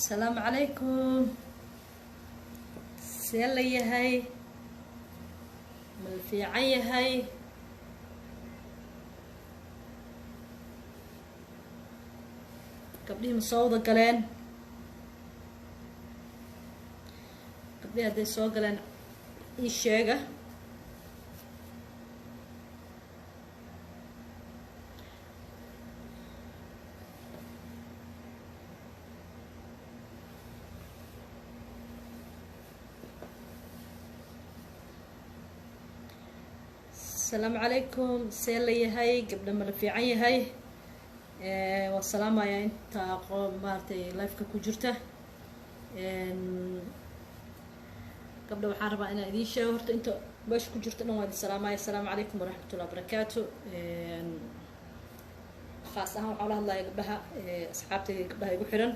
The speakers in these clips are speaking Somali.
Asalaamu calaykum. See la yahay? Ma la fiican yahay? Gabdhihii ma soo wada galeen? Gabdhihii hadday soo galeen ii sheega. Asalaamu calaykum. See la yahay gabdha? Ma la fiican yahay? Waa salaamayaa inta aqoon maaragtay lifeka ku jirta. Gabdha, waxaan rabaa inaan idiin sheego horta inta meesha ku jirta dhan waa idin salaamaya. Asalaamu calaykum waraxmatullahi wabarakaatu. Khaas ahaan waxaan ula hadlaya gabdhaha asxaabtayda, gabdhaha igu xiran.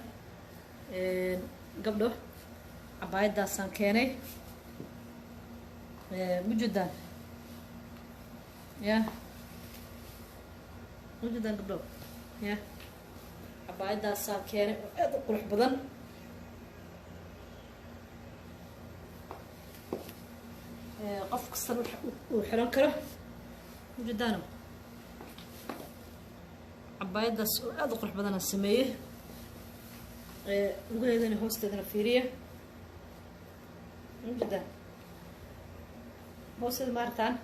Gabdho, cabaayadaasaan keenay, mujeedaan ya? Mujeedaan gabdho ya? Cabaayadaasaan keenay oo aad u qurux badan. Qof kastana uu xiran karo. Mujeedaano cabaayadaas oo aada u qurux badanaan sameeyey. Lugaheedana hoosteedana fiiriya. Mujeedaan hoosteeda maartaan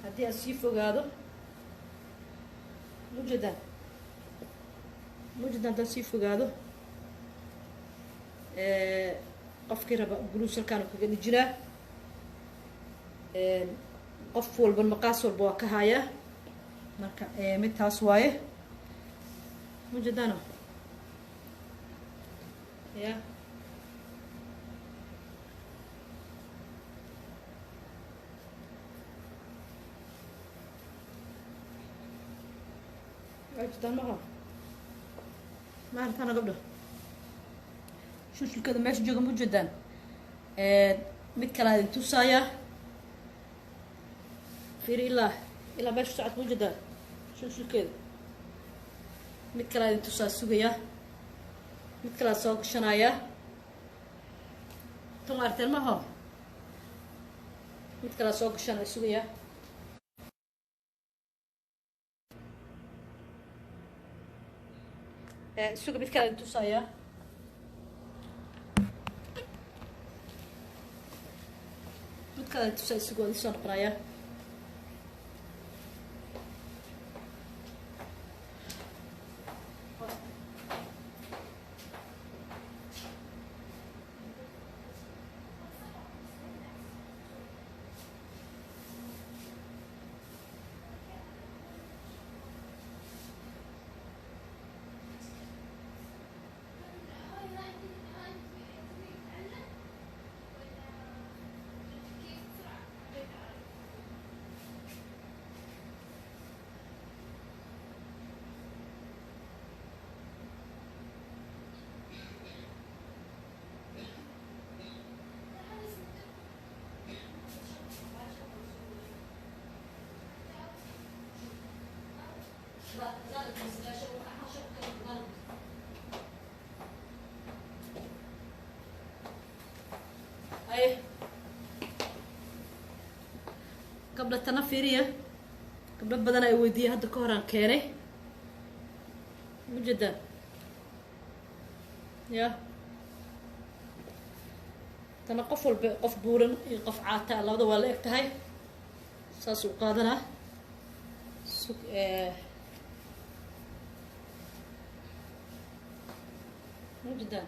haddii aad sii fogaado? Mujeedaan, mujeedaan haddaan sii fogaado? Qofkii raba guluus halkaan kaga dhijinaa. Qof walba maqaas walba waa ka hayaa. Marka mid taas waaye. Mujeedaano ya? Ujeedaan maho ma aragtaana gabdho? Shushulkada meesha jooga ma ujeedaan? Mid kalaa idin tusaaya. Fiiri, ilaa ilaa meesha socod ma ujeedaa shushulkeeda? Mid kalaa idin tusaa, sugaya. Mid kalaa soo gashanaya. Tan waa aragteen maho? Mid kalaa soo gashanaya, sugaya. Suga, mid kalaa idin tusaaya. Mid kalaa idin tusaaya, suga, waa idin soo noqonaya. Ay gabdha, tana fiiriya. Gabdho badan ay weydiiyey, hadda ka horaan keenay. Mujeedaan ya? Tana qof walba, qof buuran iyo qof caata, labada waa la eg tahay. Saas u qaadanaa. Sug, mujeedaan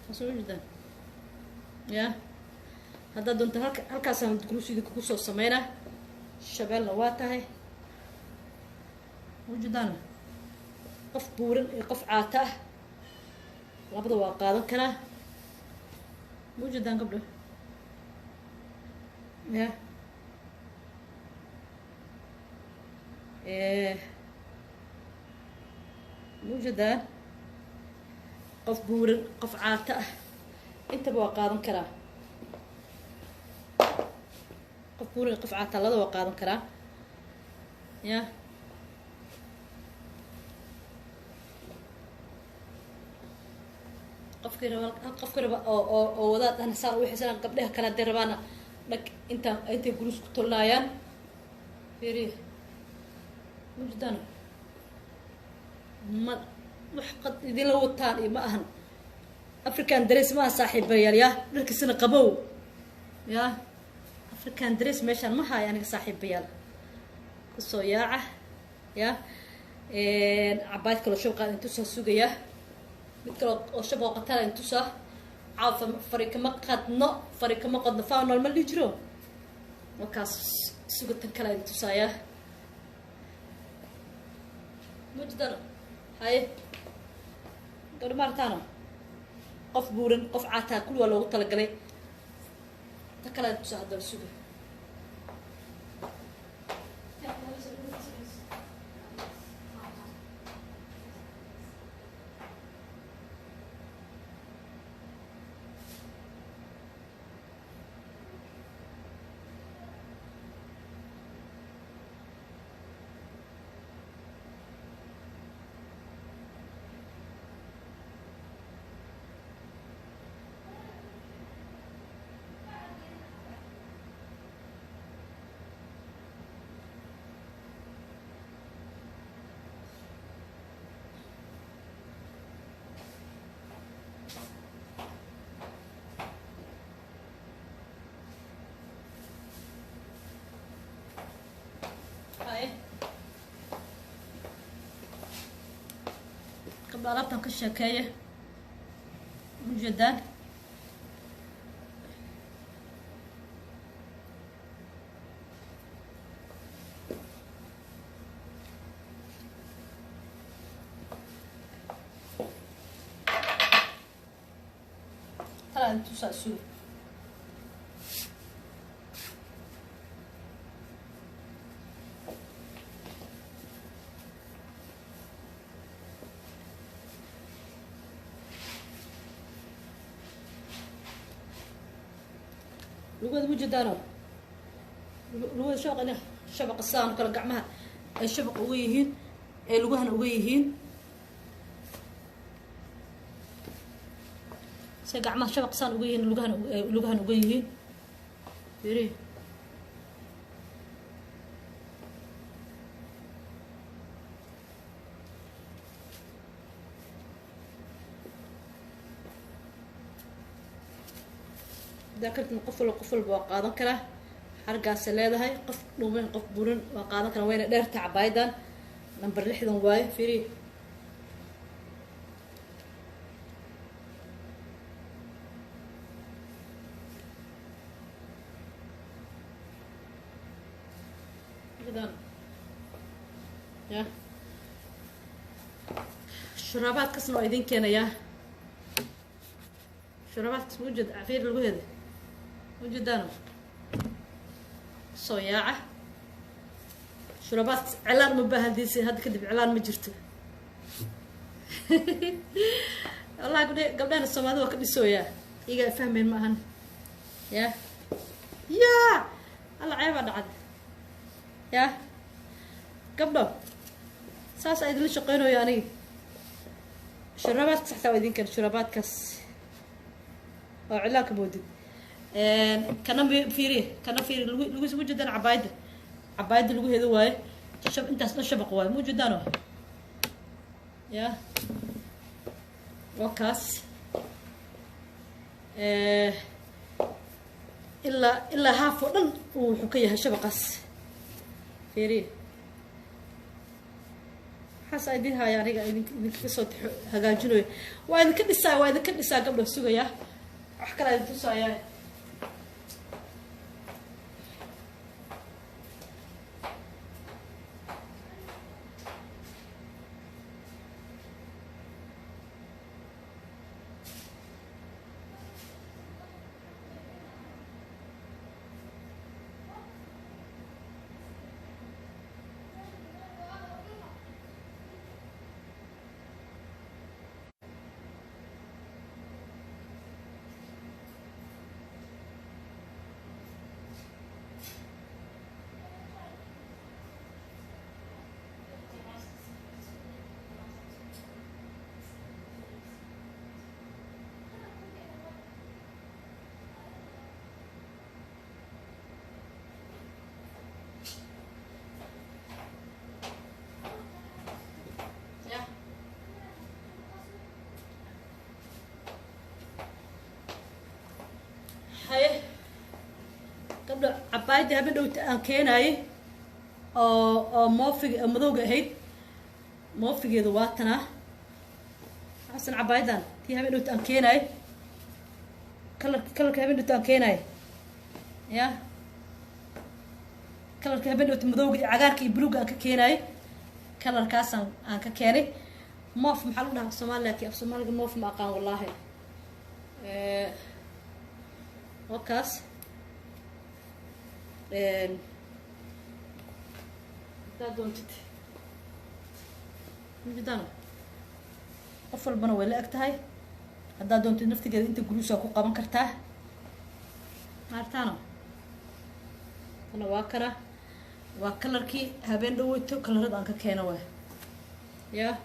taas? Mujeedaan ya? Haddaad doonto halka halkaasaan guluus idinkugu soo sameynaa. Shabeelna waa tahay. Mujeedaan? Qof buuran iyo qof caata ah labada waa qaadan karaa. Mujeedaan gabdho ya? Mujeedaan? Qof buuran, qof caata ah, intaba waa qaadan karaa. Qof buuran, qof caata, labada waa qaadan karaa ya. Qofkii raba, qofkii raba oo wadaad ahna saan u xisan. Gabdhaha kale hadday rabaana dhag inta intay gurus ku tolnaayaan. Fiiriya, mujdano ma wax qad idinla wataan iyo ma ahan African dress ma aha, saaxiibayaal. Yaa dharkiisana qabow, yaa African dress meeshaan ma haayo aniga, saaxiibayaal. Kusoo yaaca. Ya cabaayad kaloo shabaqaa intusaa sugayaa, mid kaloo oo shabaqoo qatala intusaa. Caawa fari kama qadno, fari kama qadno, faanol ma dhihi jiro. Markaas sugatan kale intusaayaa, mujdano. Haye gabdho, maartaano qof buuran, qof caataa, kulli waa loogu talagalay. Ta kale intusaa haddaba, suga. Haye gabdho, alaabtan ka sheekeeya, ujeedaan. Talaa intusaa suga. Lugooda mujeedaano, lugooda shabaqa ina shabaqa sidaan kale gacmaha ay shabaqa uga yihiin, ay lugahana uga yihiin, say gacmaha shabaqa saan uga yihiin, lugahana uga yihiin. Fiiri, hadaa kartin qof walba, qof walba waa qaadan karaa. Xargaasay leedahay, qof dhuuman, qof buran waa qaadan karaa. Wayna dheerta cabaayadan, number 60 waaye. Fiiri, ya shuraabaadkasna waa idin keenayaa. Shuraabaadkas maujeed? Fiir laguheeda, ujeedaano. Soo yaaca shuraabaadkas. Cilaan ma baahandiisa hadda kadib, cilaan ma jirto wallahi. Gabdhe, gabdhahana Soomaalida waa ka dhisooyaa, iyagaa fahmeyn ma ahan. Ya ya alla, ceebaa dhacda. Ya gabdho, saas aa idinla shaqeynayo aniga. Shuraabaadkas xataa waa idin keen, shuraabaadkaas oo cilaanka moodid. Kana fiiri, kana fiiri lagu lagu ujeedaan. Cabaayadda, cabaayadda lagu hedo waaye. Shab intaas dhan shabaq waaye, ma ujeedaano? Ya waa kaas, ilaa haaf oo dhan uu wuxuu ka yahay shabaqaas. Fiiri, waxaas idin haya aniga, idinkaga soo hagaajinayo. Waa idinka dhisaa, waa idinka dhisaa gabdho. Sugaya, wax kalaa idin tusaaya. Haye gabdha, cabaayadii haben dhowta aan keenaayay oo moofiga madowga ahayd, moofigeedu waa tanaa. Xasan, cabaayadan tii haben dhowta aan keenaayay, kalarka haben dhowta aan keenaayay ya, kalarka haben dhowta madowga iyo cagaarka iyo buluugga aan ka keenaayay, kalarkaasaan aan ka keenay. Moof maxaa lagu dhahaa af Soomaali? Laakiin af Soomaaliga moof ma aqaan wallaahi. Waa kaas. Haddaad doontid mujidaan, qof walbana way la eg tahay. Haddaad doontid naftigeeda inta guruusaa ku qaban kartaa. Maartaano, kana waa kana, waa kalarkii habeen dhaweyto kalarada aan ka keeno waay ya.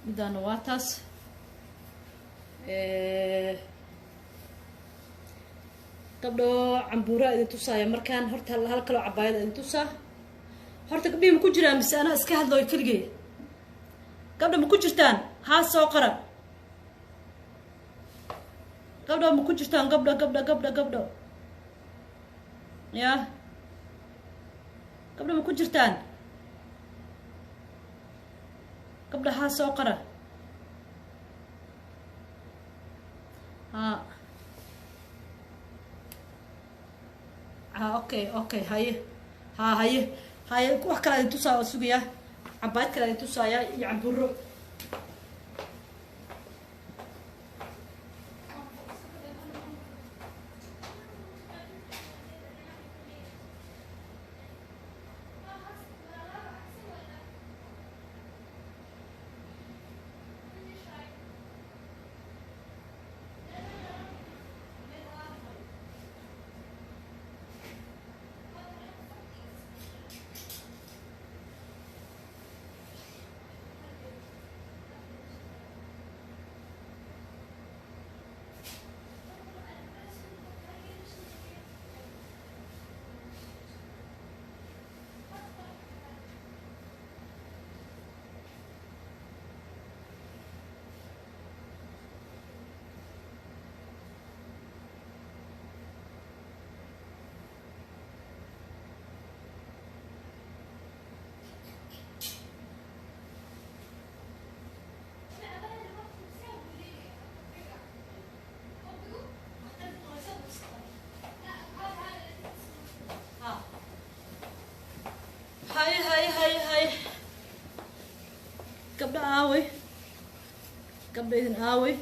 Midaana waa taas. Gabdho, cambuuraa idin tusaaya markaan. Horta hal kaloo cabaayada idin tusaa. Horta gabdhihii ma ku jiraan mise anaa iska hadlooyo keligay? Gabdha ma ku jirtaan? Haa, soo qara. Gabdho ma ku jirtaan? Gabdho, gabdho, gabdho, gabdho ya, gabdho ma ku jirtaan? Gabdha haa soo qara. Ha ha, okay, haye, ha, haye, haye. Wax kale idin tusaa oo sugayaa, cabaayad kale idin tusaaya iyo cambuuro. Haye, haye, haye, haye. Gabdha aaway? Gabdha idin aaway?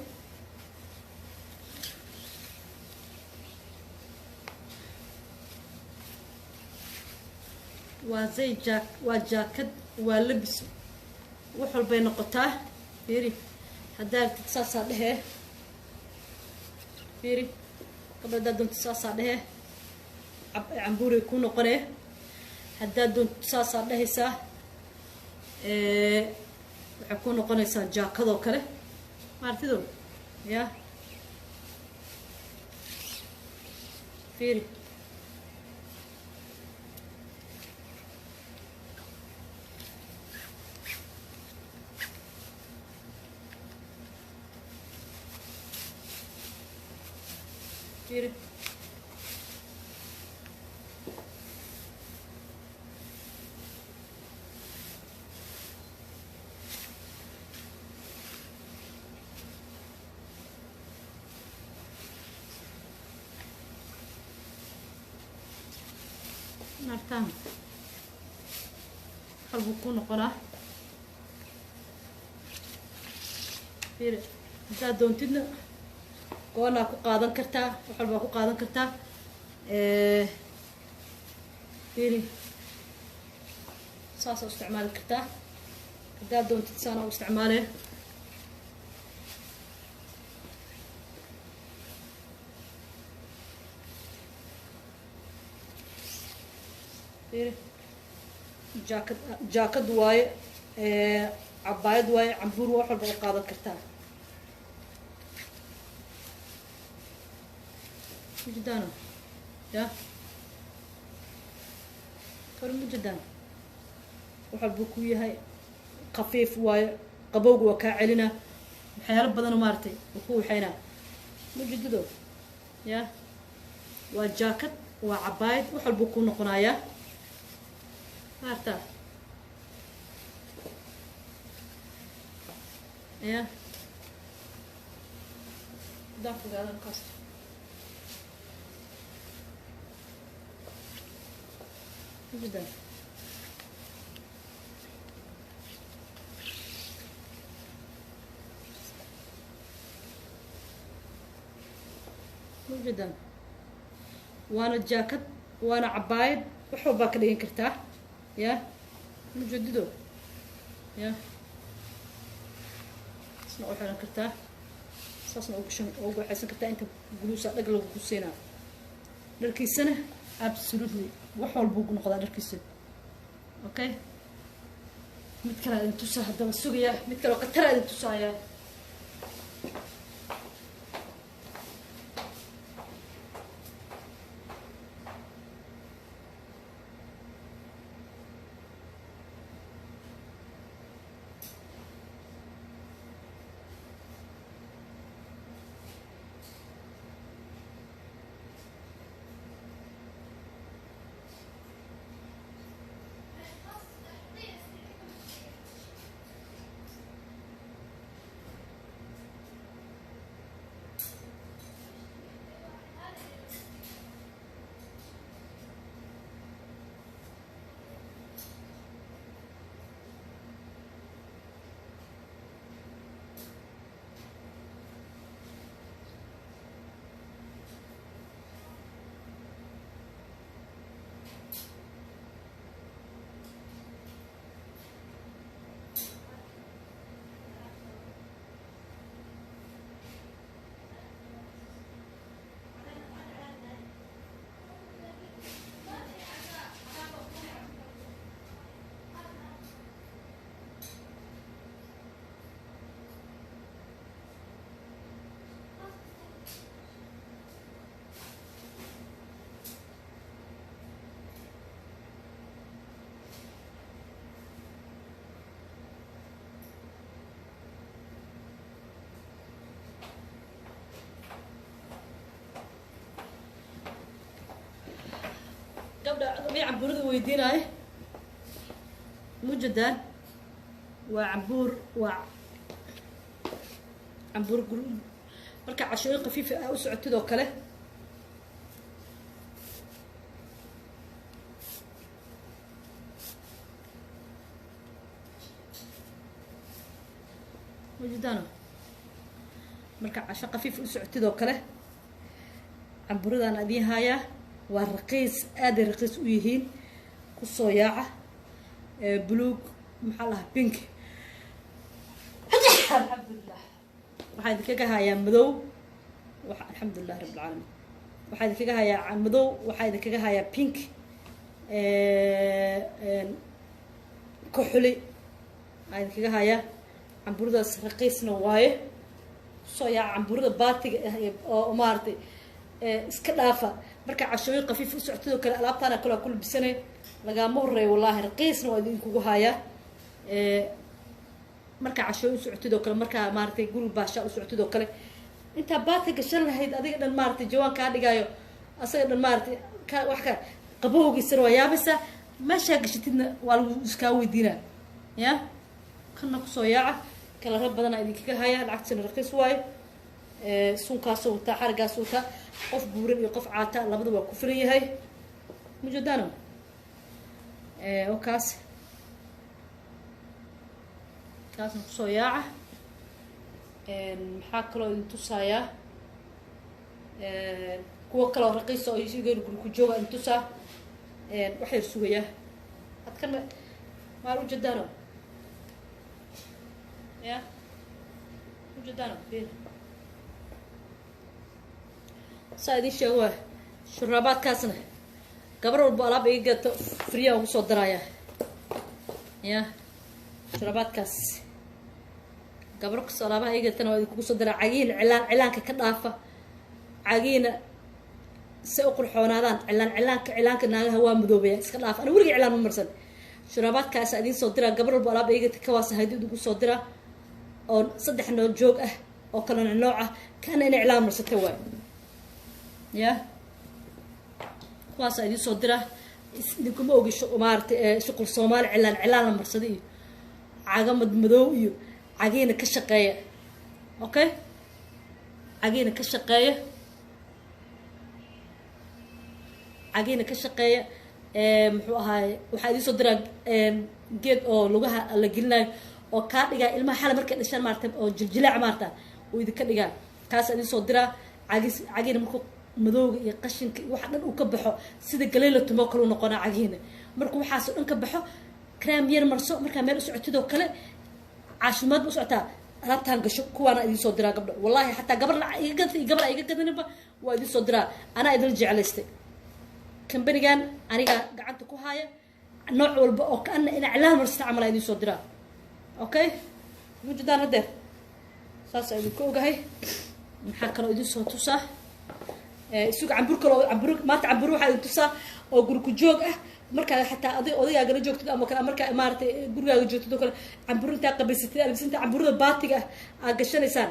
Waa zay jaa, waa jaakad, waa labis, wax walbay noqotaa. Fiiri, haddaa rabtid saasaa dhehee. Fiiri gabdha, haddaad doonto saasaa dhehee, cambuuray ku noqonee. Haddaad doonto saasaa dhehaysaa, waxay ku noqonaysaa jaakadoo kale, maartido ya. Fiiri, fiiri. Maartaan, hal buu ku noqonaa. Fiiri, haddaad doontidna goonaa ku qaadan kartaa, wax walbaa ku qaadan kartaa. Fiiri, saasaa u isticmaali kartaa. Haddaad doontid saana u isticmaalee. Fiiri, jaakad, jaakad waaye, cabaayad waaye, cambuur, wax walba u qaadan kartaa. Mujidaan ya kor, mujidaan wax walbuu ku yahay. Khafiif waaye, qabowga waa kaa celina, waxyaalo badan maaragtay uu ku waxaynaa. Mujidido. Ya waa jaakad, waa cabaayad, wax walbuu ku noqonayaa. Maarta ya haddaan fogaadan kasto jiddan. Jiddan waana jaakad, waana cabaayad, wax walbaa ka dhigan kartaa. Ya mujadido ya isna u xiran kartaa, saasna ugashan ugu waxaysan kartaa. Inta guluusa dhag lagu siinaa. Dharkiisana absolutely wax walbuu ku noqdaa dharkiisa. Okay, mid kale idin tusaa haddaba, sugaya mid kale oo khatara idin tusaaya. Gabdha gabdhii cambuurada weydiinaayo, mujadaan waa cambuur, waa cambuur gur marka cashooyin khafiifa ah u socotid oo kale. Mujadaano marka casho khafiif u socotid oo kale, cambuuradaan adiin haayaa. Waa raqiis, aaday raqiis u yihiin. Kusoo yaaca buluug, maxaa lahaa, pink, alxamdulilah. Waxaa idinkaga hayaa madow, alxamdulilah rabb alcaalamiin. Waxaa idinkaga hayaa madow, waxaa idinkaga hayaa pink, koxuli waxaa idinkaga hayaa. Cambuuradaas raqiisna waaye. Kusoo yaaca cambuurada baatiga ah oo maaragtay iska dhaafa. Marka cashooyin khafiif u socotid oo kale, alaabtaana kale waa ku labisanay, lagaama horeeyo wallahi. Raqiisna waa idinkugu hayaa. Marka cashooyin u socotid oo kale, markaa maaragtay guri baashaa u socotid oo kale, intaa baati gashan lahayd adiga dhan maaragtay jawaan kaa dhigaayo, asaga dhan maaragtay ka wax ka qabowgiisana waa yaabaysaa. Meeshaa gashatidna waa lagu iskaa weydiinaa. Ya kana kusoo yaaca, kalaro badanaa idinkaga hayaa, lacagtiisana raqiis waayo. Suunkaasoo wataa, xariggaasoo wataa, qof buuran iyo qof caata labada waa ku filan yahay. Mujadano oo kaas kaasna kusoo yaaca. Maxaa kaloo idin tusayaa? Kuwo kaloo raqiisa oo isigeen guri ku jooga idin tusaa. Wax yar sugayaa adkan maar ujeedaano ya ujeedaano saa idin sheego. Waa shuraabaadkaasna gabar walbo alaab iga gato friyaa ugu soo daraaya. Ya shuraabaadkaas gabar kastoo alaabaha iga gatana waa idinkugu soo daraa. Cagihiina cilaan cilaanka ka dhaafa, cagihiina se u qurxoonaadaan. Cilaan cilaanka cilaanka naagaha waa madoobaya, iska dhaafa. Ana weligay cilaan ma marsan. Shuraabaadkaasa idiin soo diraa, gabar walbo alaab iga gata kawaasa haydi idinku soo diraa oo saddex noo joog ah oo kala nooc ah, kana inay cilaan marsata waay. Ya kuwaasaa idiin soo diraa. Idinkuma ogi maarata shuqul Soomaali cilaan cilaan la marsada iyo caga madmadow iyo cagiina ka shaqeeya. Okay, cagiina ka shaqeeya, cagiina ka shaqeeya. Muxuu ahaaye, waxaa idiin soo diraa geed oo lugaha la gelinayo oo kaa dhigaa ilmaha xale markay dhashaan maarata oo jiljilaac maarata uu idinka dhigaa, kaasaa idiin soo diraa. Cagis cagiina markuu madowga iyo qashinka iyo waxa dhan uu ka baxo, sida galey la tumo kale u noqonaa cagihiina. Markuu waxaasoo dhan ka baxo, cream yar marso. Markaa meel u socotid oo kale, caafimaad ba u socotaa, alaabtaan gasho. Kuwaana idiin soo diraa gabdho, wallahi xataa gabar iga gadata iyo gabar iga gadaninba waa idiin soo diraa. Anaa idin jeclaystay kambanigan, anigaa gacanta ku haaya nooc walba oo kaana ina cilaan marsata camal aa idiin soo diraa. Okay, mujadaan hadeer saasa idinku ogahay. Maxaa kaloo idin soo tusaa? Isuga cambur kaloo cambur maanta, cambur waxaa idin tusaa oo gurku joog ah. Markaa xataa adig odaygaaga joogtid ama kale, markaa maaratay gurigaaga joogtid oo kale, cambur intaa qabaysatid albisinta, camburada baatiga ah aad gashanaysaan,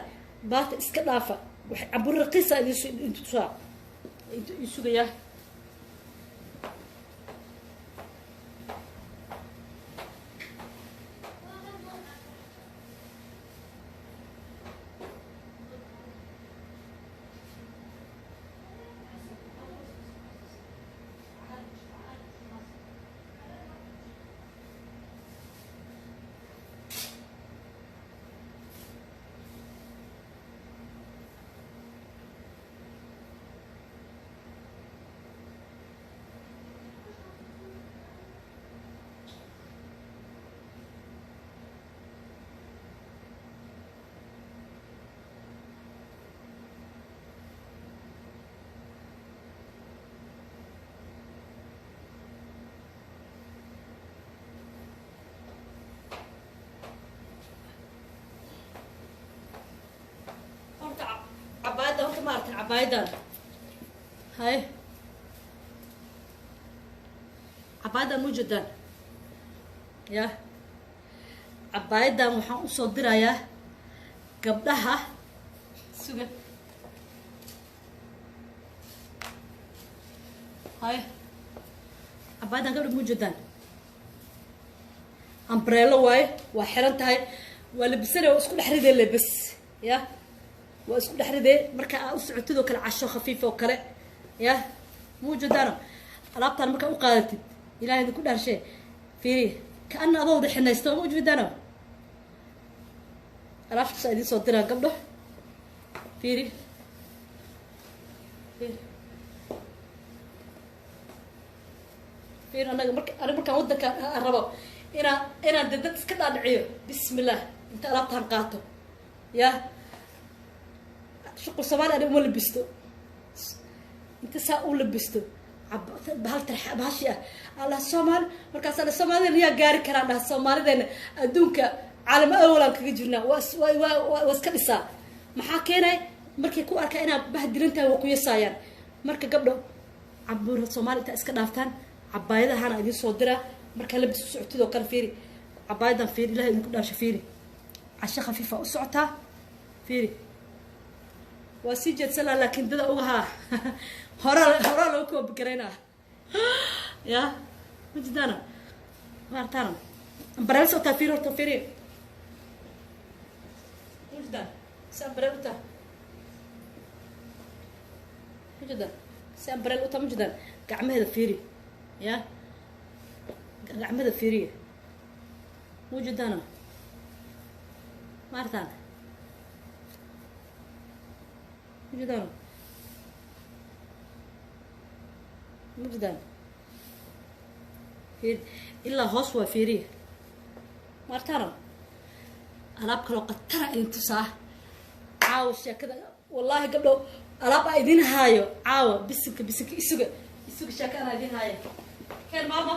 baati iska dhaafa. Wax cambur raqiisa idin tusaa isugayaa. Horta cabaayadda, horta maaragtay cabaayadan, haye, cabaayadan mujadan ya. Cabaayadan waxaan usoo dirayaa gabdhaha suga. Haye, cabaayadan gabdha mujadan umbrello waaye, waa xiran tahay, waa labisana, waa isku dhex ridee lebes ya, waa isku dhex ridee marka aa u socotid oo kale, casho khafiif oo kale ya. Muujadaano alaabtaan markaa u qaadatid, ilahay idinku dhaarshe, fiiri kaana adoo wada xinaysto. Muujadaano alaabtaasa idiin soo diraa gabdho. Fiiri, fiiri, fiiri. Anaga marka aniga markaan waddanka aan rabo inaan de dad iska dhaadhiciyo, bismillah, inta alaabtaan qaato ya, shuqul Soomaali ani uma labisto, inta saa u labisto bahal tarxa bahashi ah allah Soomaali, markaas alla Soomaalida yaa gaari karaan dhaha. Soomaalideena adduunka caalamo awalaan kaga jirnaa, waa waa waa iska dhisaa. Maxaa keenay? Markay ku arkaa inaad bahdilan tahay, waa kuyasaayaan. Marka gabdho, cambuura Soomaali intaa iska dhaaftaan, cabaayadahana idiin soo diraa markaa labis u socotid oo kale. Fiiri cabaayadan, fiiri, ilahay idinku dhaasho, fiiri, casho khafiifa u socotaa, fiiri. Waa sii jeedsanaa laakiin dada ugahaa horaa horaa loo koobigaraynaa ya. Majidana maartaana umbrella sotaa, fiiri, horta fiiri, majidaan si umbrella utaa, majidaan si umbrella utaa, majidaan gacmaheeda fiiri ya, gacmada fiiriya, mujidana maartaan, mujidaan, mujidaan, fiiri ilaa hoos waa, fiiriya maartaano. Alaab kaloo qatara idin tusaa caawa sheekada, wallaahi gabdho alaab aa idin haayo caawa. Bisinka, bisinka, isuga, isuga, sheeka anaa idin haaya. Keen maama.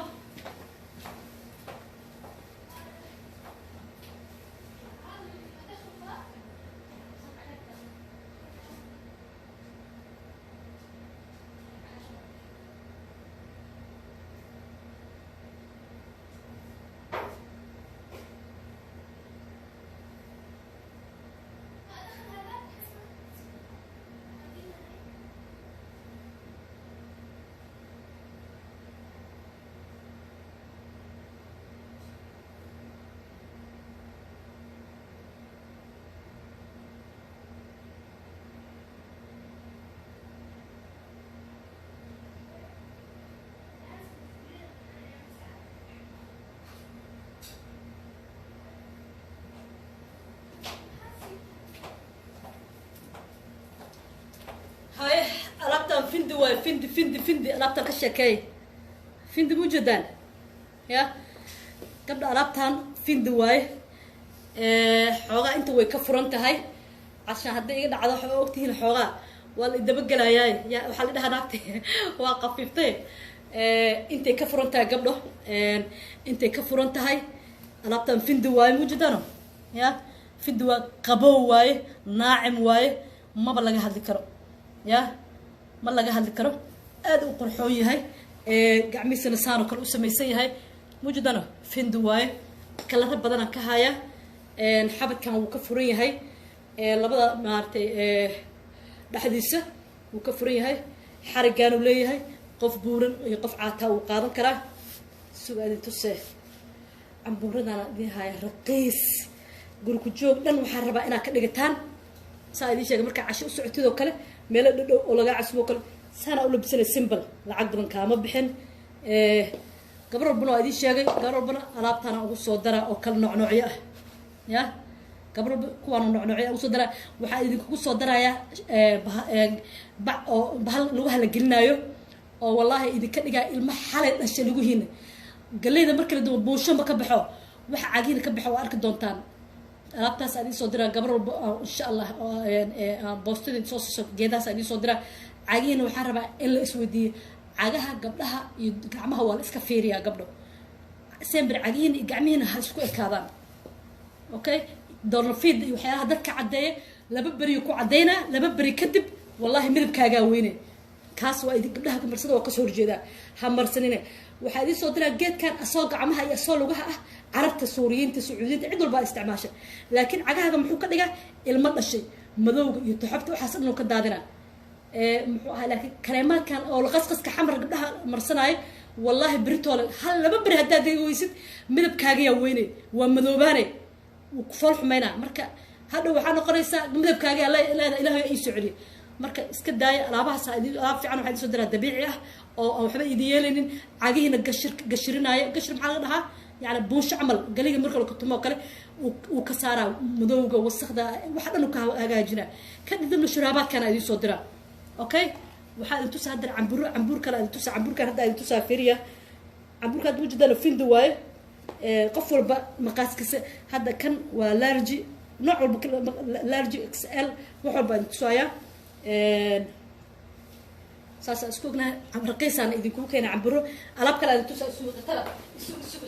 Findi findi findi alaabtaan ka sheekeey. Findi mujeedaan ya gabdha, alaabtaan findi waaye. Xoogaa inta way ka furan tahay cashaan hadday iga dhacdo waxaa ogtihiin xoogaa waa la idabagelayaay. Ya waxaa la dhahaa naagta waa qafiiftay. Intay ka furan tahay gabdho, intay ka furan tahay alaabtaan findi waaye mujeedano ya. Findi waa qabow waaye, naacim waaye, maba laga hadli karo ya, ma laga hadli karo. Aad u qurxoon yahay, gacmihiisana saanoo kale u samaysan yahay mujeedano. Findi waaye, kalaro badanaan ka haya. Xabadkan wuu ka furan yahay, labada maaragtay dhexdiisa wuu ka furan yahay. Xarigaanuu leeyahay, qof buuran iyo qof caataa wuu qaadan karaa. Suga idin tusee cambuuradana idin haya raqiis. Guriku joog dhan waxaan rabaa inaad ka dhigataan. Saa idiin sheegay, markaa casho u socotid oo kale, meelo dhadhow oo lagaa casumo kale, saana u labisanay, simple, lacag badan kaama bixin. Gabar walbana waa idiin sheegay, gabar walbana alaabtaana ugu soo daraa oo kale noocnoocyo ah ya. Gabar walba kuwaana noocnoocyo ugu soo daraa. Waxaa idinkugu soo darayaa bac oo bahal lagu halagelinaayo oo wallaahi idinka dhigaa ilmo xalay dhashay laguhiina. Galeyda marka la dubo buushonba ka baxo, waxa cagiina ka baxo waa arki doontaan. Alaabtaas aan idiin soo diraa gabar walba insha allah, boostada soo siiso geedahaas aan idiin soo diraa. Cagihiina waxaan rabaa in la isweydiiyo cagaha gabdhaha iyo gacmaha waa la iska fiiriyaa gabdho. Sember cagihiina iyo gacmihiina ha isku ekaadaan. Okay, dornafiid iyo waxyaalaha dadka caddeeya laba beriyo ku caddaynaa, laba beri kadib wallahi midabkaagaa weyne. Kaas waa idin gabdhaha marsada waa kasoo horjeedaa, ha marsanine. Waxaa idiin soo diraa geedkan asoo gacmaha iyo asoo lugaha ah. Carabta, suuriyiinta, sacuudiyiinta, cid walbaa isticmaasha. Laakiin cagahaaga muxuu ka dhigaa ilmo dhashay, madowga iyo toxobta waxaas dhan uu ka daadinaa. Muxuu ahaa laakiin kareemaadkan oo qasqaska xamar gabdhaha marsanaayo, wallaahi beritoole hal laba beri haddaad weysid midabkaagayaa weynay, waa madoobaane, wuu ku fool xumaynaa. Marka hadhow waxaa noqonaysaa midabkaagaa leeda ilahay ii soo celiya. Marka iska daaya alaabahaas. Alaab fiican waxaa idin soo diraa dabiici ah oo aan waxba idin yeelaynin, cagihiina gashir gashirinaayo. Gashir maxaa laga dhahaa? Yani buunsho camal galiga marka la kutumo oo kale uu ka saaraa madowga, wasakda, waxa dhan uu ka hagaajinaa. Kadibna shuraabaadkana idin soo diraa. Okay, waxaa idin tusaa haddana cambuur, cambuur kale idin tusaa. Cambuurkan hadda idin tusaa, fiiriya cambuurka hadda ujeedaan findi waaye. Qof walba maqaaskiisa hadda kan waa large, nooc walba large, XL, wax walba idin tusaaya. Saasa isku ognahay, raqiisaan idinkugu keena camburo. Alaab kale idin tusaa, isugu qatada, isugu isugu.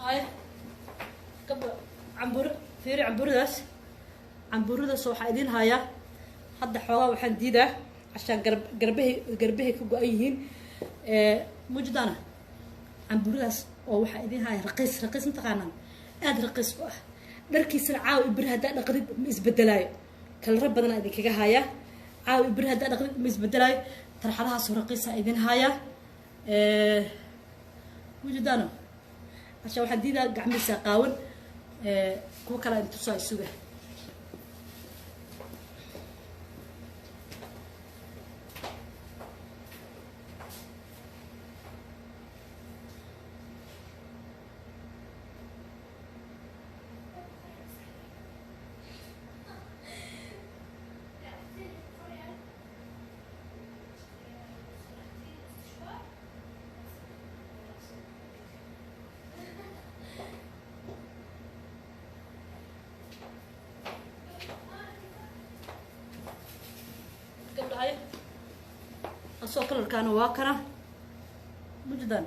Ay gabdho, camburo fiiri, camburadaas, camburadaas waxaa idiin hayaa hadda. Xoogaa waxaan diidaa cashaan garab garbahay garbahay ka go-an yihiin mujdana. Camburadaas oo waxaa idiin haya raqiis, raqiis mataqaanaan, aada raqiis u ah. Dharkiisana caawa ibri haddaa dhaqdid ma isbedelaayo. Kalaro badanaa idinkaga hayaa. Caawa ibri haddaa dhaqdid ma isbedelaayo. Tarxadahaasoo raqiisa idin hayaa mujdano. Cashaan waxaan diidaa gacmihiisa qaawan. Kuwa kale idin tusaa, isuga. Gabdhahay asoo kalarkaana waa kana mujdan.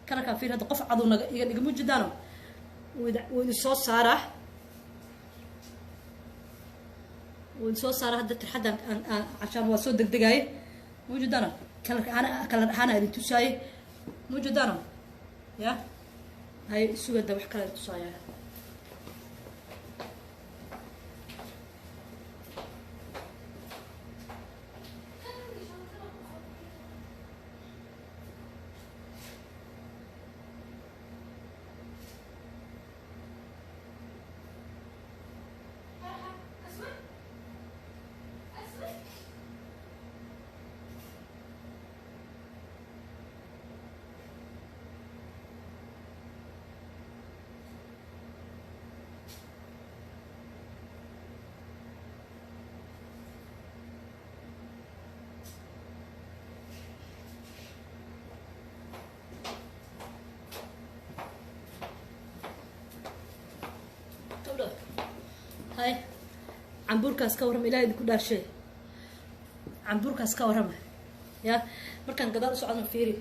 Kalarkaan fiir hadda, qof cadu naga iga dhiga mujdaano, wuu idin soo saaraa. Wuu soo saara hadda tirxaddan cashaan waa soo degdegaaye. Mawjudana kalarka ahaan, kalar ahaan idin tusaaye. Mawjudana ya hay sugada wax kale idin tusaaya. Hay cambuurkaas ka warrama, ilaah idinku dhaarshay, cambuurkaas ka warrama. Ya markaan gadaal u socdana fiiri,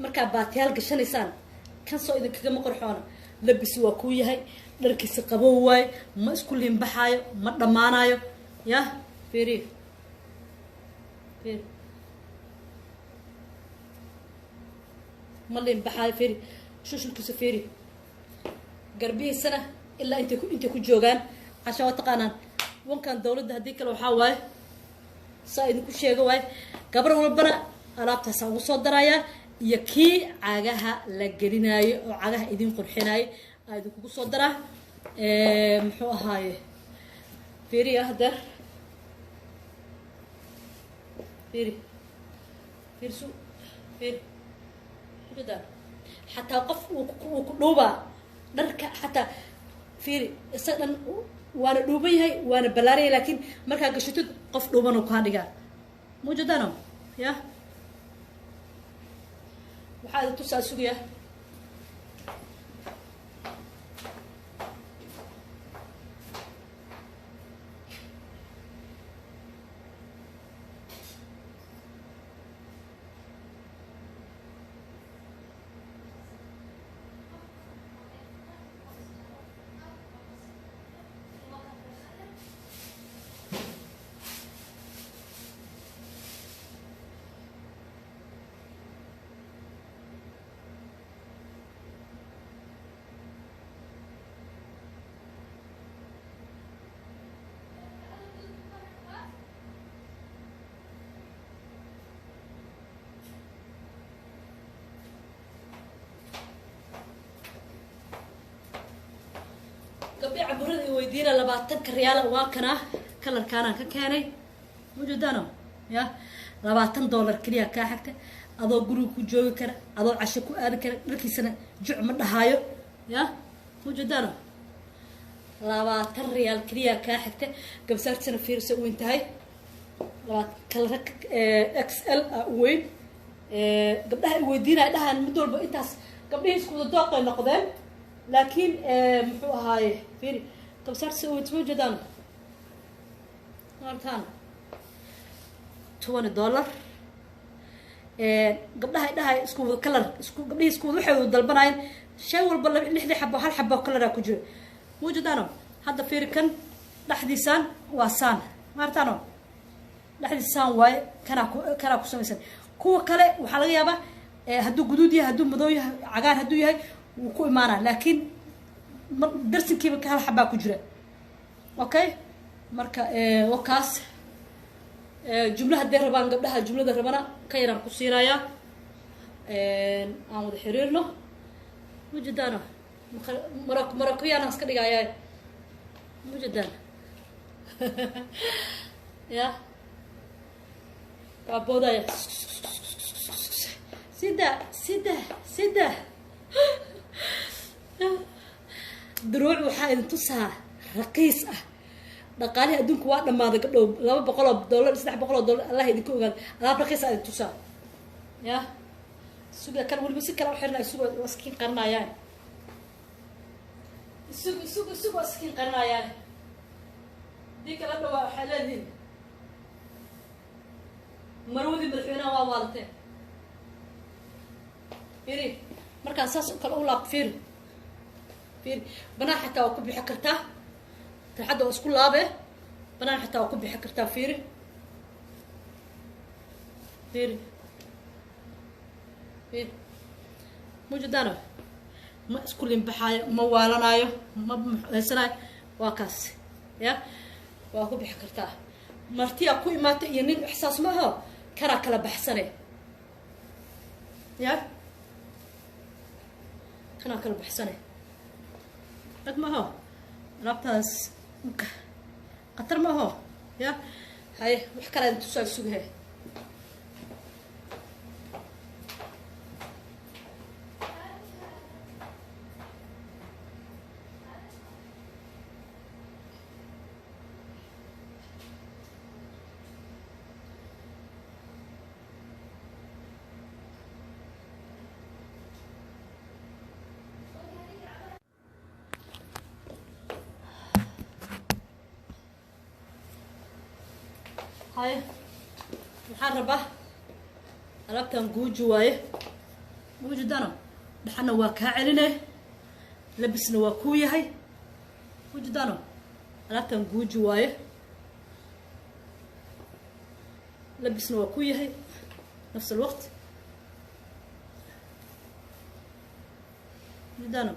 markaa baatiyaal gashanaysaan kan soo idinkagama qorxoona. Labisi waa kuu yahay, dharkiisa qabow waaye, ma isku liinbaxaayo, ma dhammaanayo. Ya fiiri, fiiri, ma liinbaxaayo. Fiiri shushulkiisa, fiiri garbihiisana ilaa intay ku joogaan. Casha waa taqaanaan wankan dawladda, haddii kale waxaa waaye saa idinku sheega waaye. Gabar walbana alaabtaasaan ugu soo darayaa iyo kii cagaha la gelinaayo oo cagaha idin qurxinaayo aa idinkugu soo daraa. Muxuu ahaaye, fiiriya hadeer, fiiri, fiirsu, fiiri ujeedaan xataa qof uu ku dhuubaa dharka xataa. Fiiri isaga dhan waana dhuuban yahay, waana ballaaraya, laakiin markaa gashatid qof dhuuban kaa dhigaa. Mawjadano ya waxaa idin tusaa sugaya. Gabdhi caburada i weydiina 20-ka riyaala waa kanaa, kalarkaanaan ka keenay. Mawjudano ya $20 keliya kaa xigta, adoo guriga ku joogi kara, adoo casho ku aadi kara, dharkiisana juc ma dhahaayo. Ya mawjudano 20 riyaal keliya kaa xigta. Gabsaartiisana fiirsa u weyn tahay, kalara XL a u weyn. Gabdhaha i weydiinaya dhahaan mid walba intaas, gabdhihii isku wada dooqay noqdeen, laakiin muxuu ahaaye, fiiri kabsaarta weyn, soo jeedaan maartaan $20. Gabdhaha idhahay isku wada kalar, isku gabdhihii isku wada waxay wada dalbanayeen shay walba lixdii xabo hal xabo kalaraa ku jira. Mawjadaano hadda fiiri kan dhexdiisaan waa saan, maartaano dhexdiisaan waaye, kanaa ku samaysan. Kuwa kale waxaa laga yaabaa hadduu guduud yahay, hadduu madow yahay, cagaar hadduu yahay, wuu ku imaanaa, laakiin darsinkiiba ka hal xabaa ku jira. Okay, marka wakaas jumla hadday rabaan gabdhaha jumlada rabana ka yaraan ku siinayaa. Aan wada xiriirno. Mujadaano marakoyaanaan iska dhigayaa mujadaan ya waa boodaya. Sida sida sida duruuc waxaa idin tusaa raqiis ah. Dhaqaalihii adduunku waa dhammaaday gabdhow, $200, $300 allah idinka ogaado. Alaab raqiis ah idin tusaa. Ya suga kan weliba si kale u xirnaa, isugu waa iskiin qarinayaan, isugu isugu isugu waa iskiin qarinayaan. Hadii kala dhawaa waxaa leedihin marwadii madaxweynaha waa waalateen. Fiiri markaan saas oo kale u laab, fiiri, fiiri banaan xataa waa ku bixi kartaa. Tarxadda oo isku laabe banaan xitaa waa ku bixi kartaa. Fiiri fiiri fiiri, mujadano ma isku limbaxaayo, ma waalanaayo, ma muxaysanaayo. Waa kaas ya, waa ku bixi kartaa. Martiyaa ku imaatay iyo nin ixsaas ma aho, kanaa kala baxsane ya, kanaa kala baxsane rag ma aho. Alaabtaas khatar ma aho ya. Haye, wax kalaa idin tusaa, sugahe. Haye, waxaan rabaa alaabtan guuji waaye, guuji dano dhaxana waa kaa celine, labisna waa kuu yahay. Guuji dano, alaabtan guuji waaye, labisna waa kuu yahay nafs alwaqt. Guuji dano,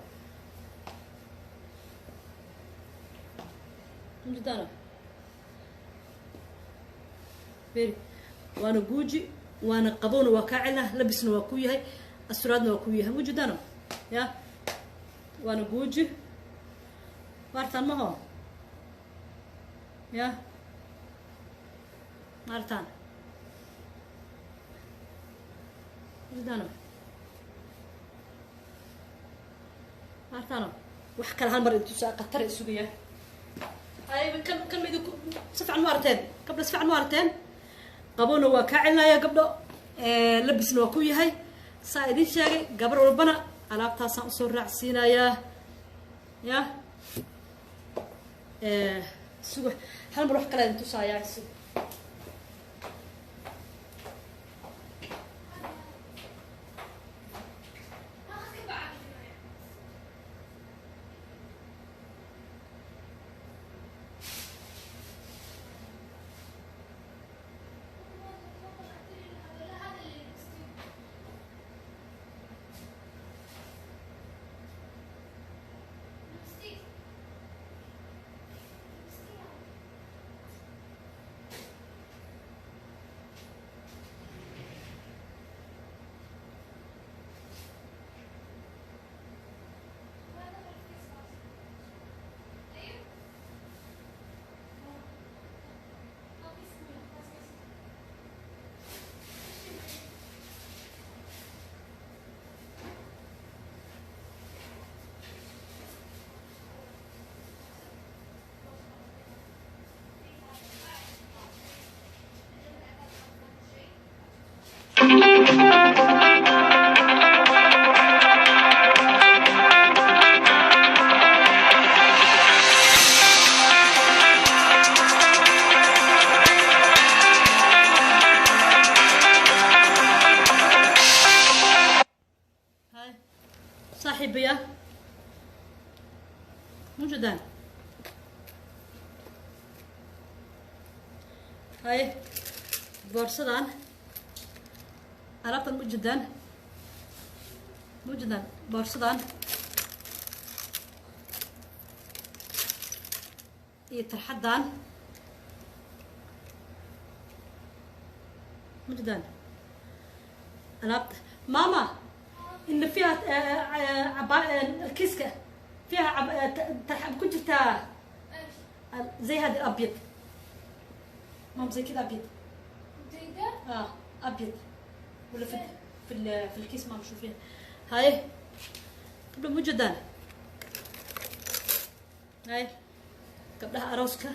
guuji dano beri, waana guuji, waana qabowna waa kaa celina, labisna waa ku yahay, asturaadna waa ku yahay. Mujidano ya, waana guuji maartaan maho ya, maartaan mujidano maartaano. Wax kale hal mar intuusa khatar isugaya. Hay, kan kan ma idinku si fiican ma arteen gabdho? Si fiican ma arteen? Qabowna waa kaa celinaya gabdho, labisna waa ku yahay. Saa idin sheegay, gabar walbana alaabtaasaan usoo raacsiinayaa ya. Suga, hal mar wax kale idin tusaayaa, sug. Hay saaxiibaya, mujadaan. Hay, boorsadan alaabtan mujadaan, mujadaan boorsadan iyo tarxaddan mujadaan alaabta. ماما إن فيها الكيسكة فيها ترحب كنت زي هذا الأبيض مام، زي كذا أبيض. زي ده؟ آه أبيض ولا في الكيس مام، شوفيها. هاي قبل مجدان، هاي قبلها أروسكا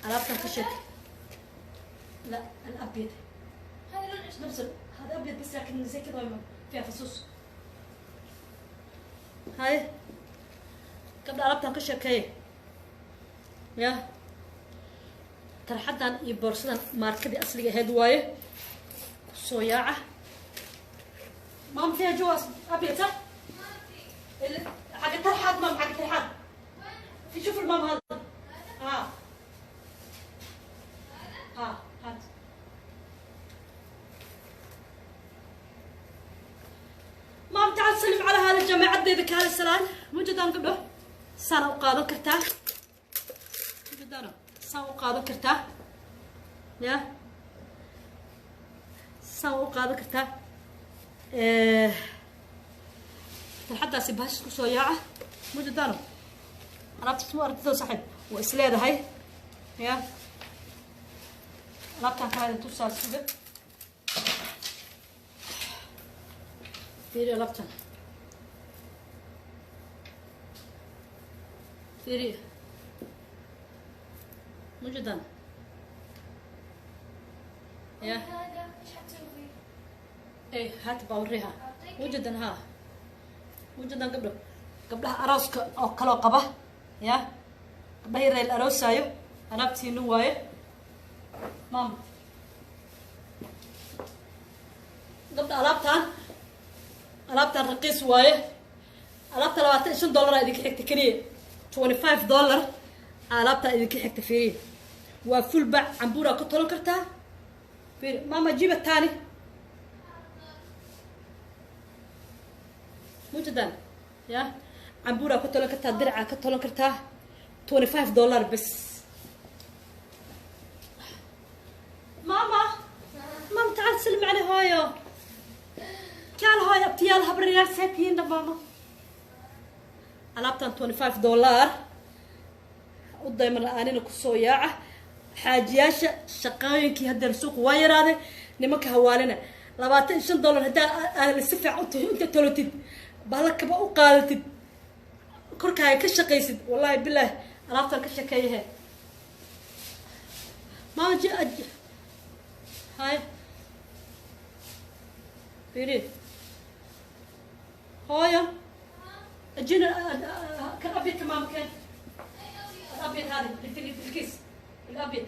alaabtan ka sheek. لا الأبيض. هذا لون ايش؟ نفس هذا أبيض بس لكن زي كذا فيها فصوص. هاي قبل alaabtan ka sheekeeye ya, tarxaddan iyo boorsadan maarkadii asliga ahayd waaye. Kusoo yaaca. مام، فيها جوا ابيض صح؟ ما في. حق الترحاد مام، حق الترحاد في، شوف المام هذا. Asxaabteyda kaale salaan mujadaan gabdho saana u qaadan kartaa mujadaan saan u qaadan kartaa ya saan u qaadan kartaa tarxaddaasi bahashis kusoo yaaca mujadaano alaabtaas mu aragtida saaxiib waa is leedahay ya alaabtaan kale tusaa suga fiiri alaabtan fiiri mujadan ya هذا ايش حتسوي؟ ايه هات باوريها mujadan haa mujadan gabdho gabdhaha arooska oo kaloo qaba ya gabdhaha yaree la aroosaayo alaabtiinu waaye maama gabdha alaabtaan alaabtaan raqiis waaye alaabta $25 idinka xigta keliya $25 alaabtaa idinka xigta fiiriya waa full bac cambuuraa ku tolan kartaa fiiri maama jiba taani mujadan ya cambuuraa ku tolan kartaa dircaa ka tolan kartaa $25 bas ماما ماما تعال سلم علي هايو تعال هاي ابتيال هبريال ساتين ماما alaabtan $25 u dayman la-aanina kusoo yaaca xaajiyaasha shaqooyinkii haddeer suuqa waa yaraaday nimanka hawaalina $25 haddaa aad si fiican inta tolotid bahla kaba u qaadatid korkaaga ka shaqaysid wallaahi bilaahi alaabtan ka shekeeyahe maama ji هاي فيري هاي اجينا كان ابيض تمام كان الابيض هذا اللي في الكيس الابيض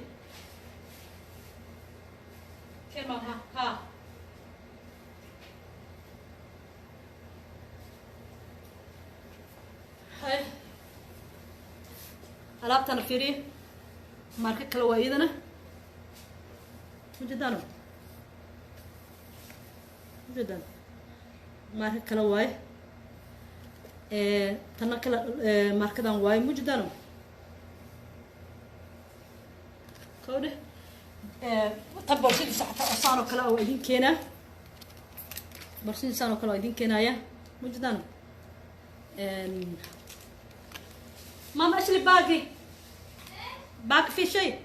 كان ها ها هاي alaabtana fiiriye marka kale waa iyadana mujeedaan mujeedaan marka kale waaye tana kale markadan waaye mujeedaan kowdhe tan boorshadiisa xataa oo saan oo kale waa idin keenaa boorshadiisaan oo kale waa idin keenaya mujeedaan ماما ايش اللي باقي؟ باقي في شيء؟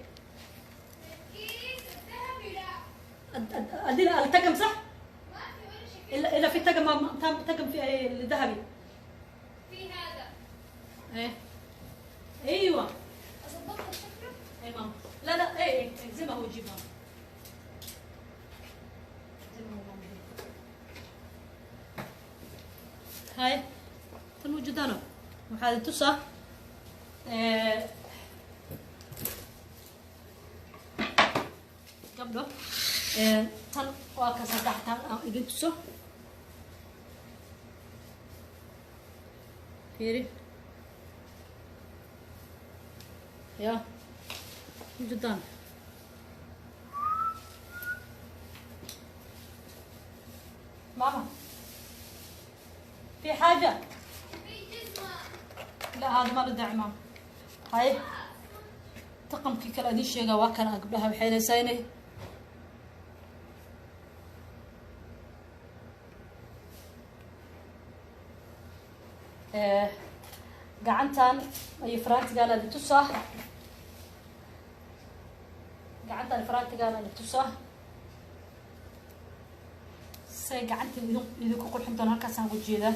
الكيس الذهبي لا ادينا الطقم صح؟ ما في ولا شيء. الا في طقم ماما، طقم في الذهبي. في هذا. ايه ايوه اظبطها شكله؟ اي ماما لا لا ايه ايه زي ما هو جيب ماما زي ما هو ماما. هاي tan ujeedano waxaad tusaa gabdho tan waa ka saddex tan aan idin tuso fiiri ya ujeedaan ماما في حاجة؟ في جزمة. لا هذا ما له داعي ماما. هاي طقمkii kale idin sheegaa waa kana gabdhaha waxay leedahay inay gacantan iyo farantigan idin tusaa gacantan farantigan idin tusaa say gacanta idinku qurxin doona halkaasaan ugu jeedaa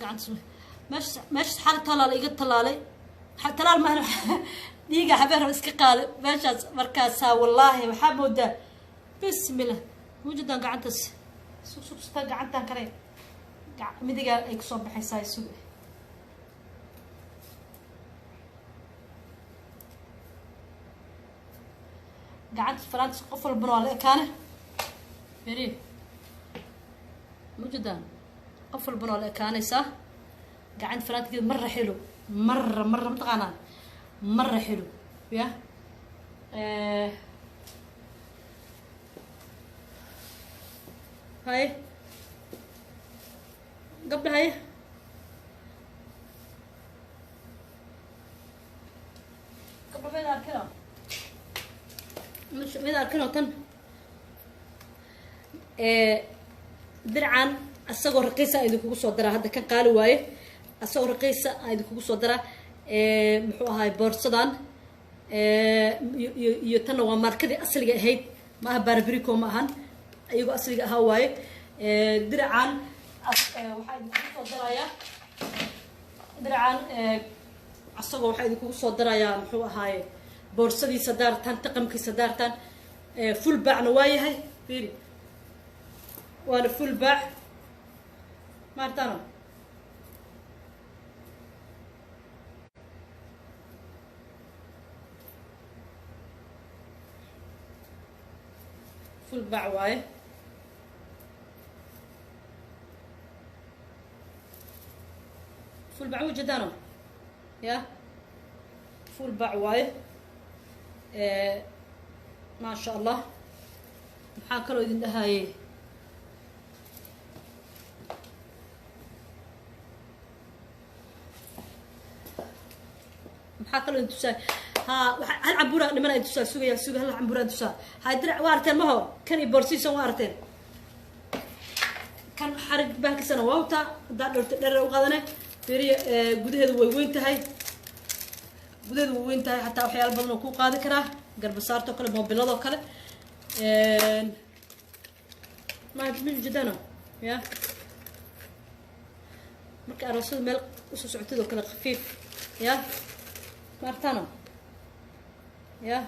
gacanta meesha meesha xal talaal iga talaalay talaal maahan dhiiga habeen iska qaaday meeshaas markaasaa wallaahi waxaa moodaa bismillah mujadan gacantaas sug sug sugta gacantan kale midigaa ay kusoo baxaysaa sug gacanta faraantis qof walbana waa la ekaane beri mujadan qof walbana waa la ekaanaysaa gacanta faraantigeeda marra xilo marra marra mataqaanaa marra xilo ya Haye gabdha, haye gabdha, mid arkino, mid arkino. Tan dircan asagoo raqiisa aan idinkugu soo daraa. Hadda kan qaali waaye, asagoo raqiisa aan idinkugu soo daraa. Muxuu ahaay, boorsadan iyo tanna waa maarkadii asliga ahayd, ma aha Baraberico, ma ahan, iyagoo asliga ahaa waaye. Diracan waxaa idinkugu soo darayaa, diracan asagoo waxaa idinkugu soo darayaa, muxuu ahaaye, boorsadiisa daartaan, taqamkiisa daartaan. Full baacna waa yahay, fiiri, waana full baac maartaano. Full baac waaye. Full baac ujeedaano ya, full baac waaye, maasha Allah. Maxaa kaloo idin dhahaye? Maxaa kaloo idin tusaa? Ha, hal cambuura dhimana idin tusaa. Sugaya, suga, hal cambuura idin tusaa. Hay, dirac waa arteen maho, kan iyo boorsiisan waa arteen. Kan xarig bahalkiisana waa wataa, haddaa dhorta dherer u qaadane. Fiiriya, gudaheedu way weyn tahay, gudaheedu way weyn tahay, xataa waxyaala badan oo kuu qaadi karaa, garbasaartoo kale, moobiladoo kale. Ma ma ujeedaano ya? Marka aroosada meel usoo socotid oo kale, khafiif ya, ma artaano ya,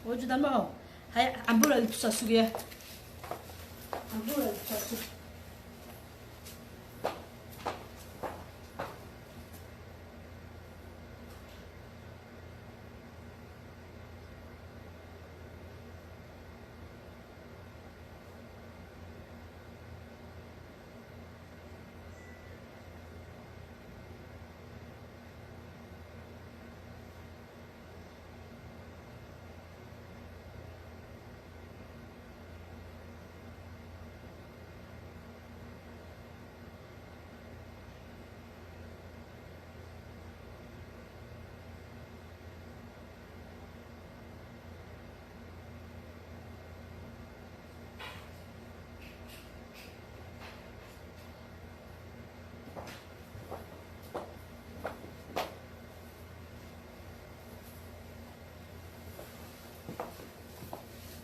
waa ujeedaan maho. Hay, cambuur idin tusaa, sugaya, cambuur idin tusaa, sug.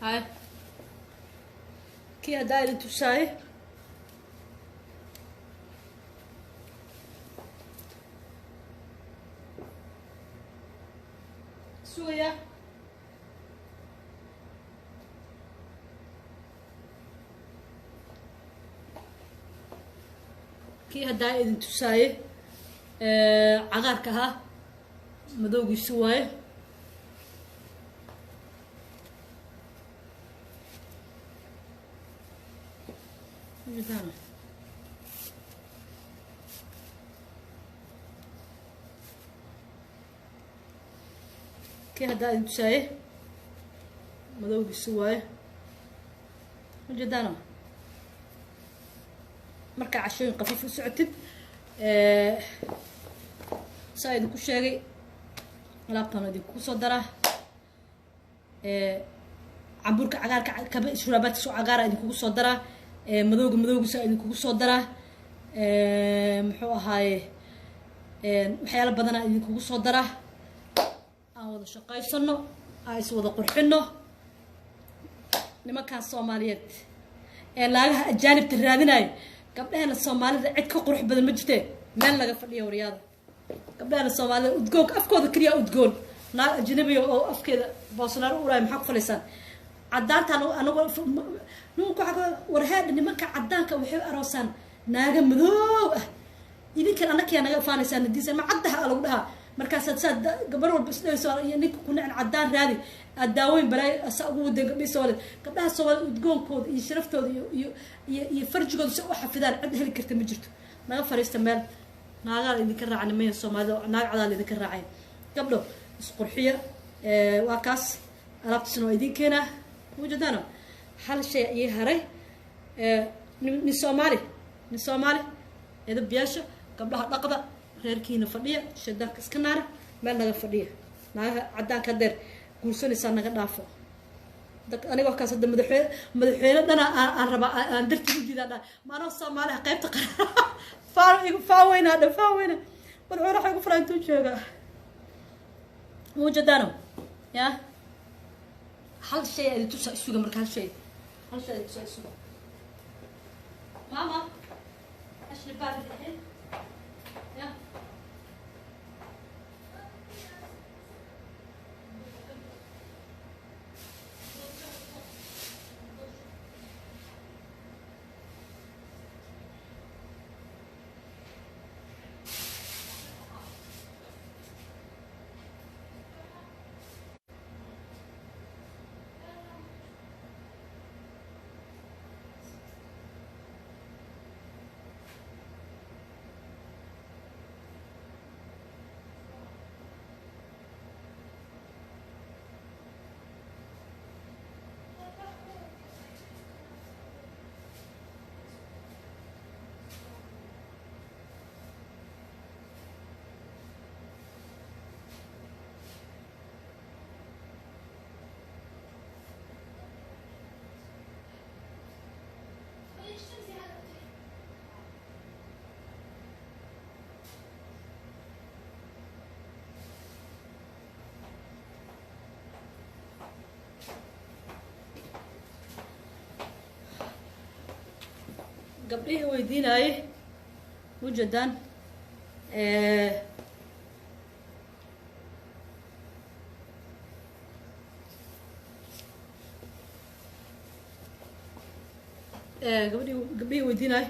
Hay, kii haddaa idin tusaaye. Sugaya, kii haddaa idin tusaaye cagaarka ahaa, madowgiisu waaye. Ujeedaan? Kii haddaa idin tusaaye madowgiisu waaye, ujeedaano? Markaa cashooyin khafiif u socotid, saa idinku sheegay, alaabtaan idinku soo daraa. Cambuurka cagaarka, kaba shuraabaadkiisa cagaara idinkugu soo daraa. Madowga, madowgiisa idinkugu soo daraa. Muxuu ahaaye, waxyaalo badanaa idinkugu soo daraa. Aan wada shaqaysano, aan is wada qurxino. Nimankan Soomaaliyeed ee laagaha ajaanibta raadinayo, gabdhahana Soomaalida cid ka qurux badan ma jirte, meel laga fadhiyo waryaada. Gabdhahana Soomaalida udgoonka afkooda keliya udgoon. Naag ajnabiga oo afkeeda boosnaar u uraay maxaa ku falaysaan? Cadaantaan anagu nimanka warheedha, nimanka cadaanka waxay aroosaan naaga madoow ah. Idinkan annakiyaa naga faanaysaan nadiisan ma caddaha a lagu dhahaa. Markaasaad saa gabar walba isdhayso iyo ninka ku nacin cadaan raadi, aad daawooyin balaayo saa ugu wadeen gabdhihi Soomaaliyeed. Gabdhaha Soomaaliyed udgoonkooda iyo sharaftooda iyo farjigooda si u xafidaan cid heli karta ma jirto. Naga fariista meel, naagaa la idinka raaca, nimaya Soomaalida naag cadaa la idinka raacay. Gabdho isqurxiya. Waa kaas, alaabtiisna waa idin keenaa. Ujeedaano, hal shay ii haray. Nin Soomaali, nin Soomaali edab yeesha, gabdhaha dhaqda, reerkiina fadhiya, shaydaanka iska naara, meel naga fadhiya. Naagaha caddaanka hadeer guursanaysaa naga dhaafo. Aniga wakaas hadda madaxweyne dhana aan rabaa aan dartii u diidaa dha maanoo Soomaaliha qaybta qara igu faaweynaa dha faaweyna madaxweyne waxa igu furaa intuu jooga muujadaano ya. Hal shay aad tusa isuga marka hal shay aad tusa isuga. ماما ايش اللي بارد الحين؟ يا gabdhihii weydiinaaye ujeedaan gabdhihii weydiinaaye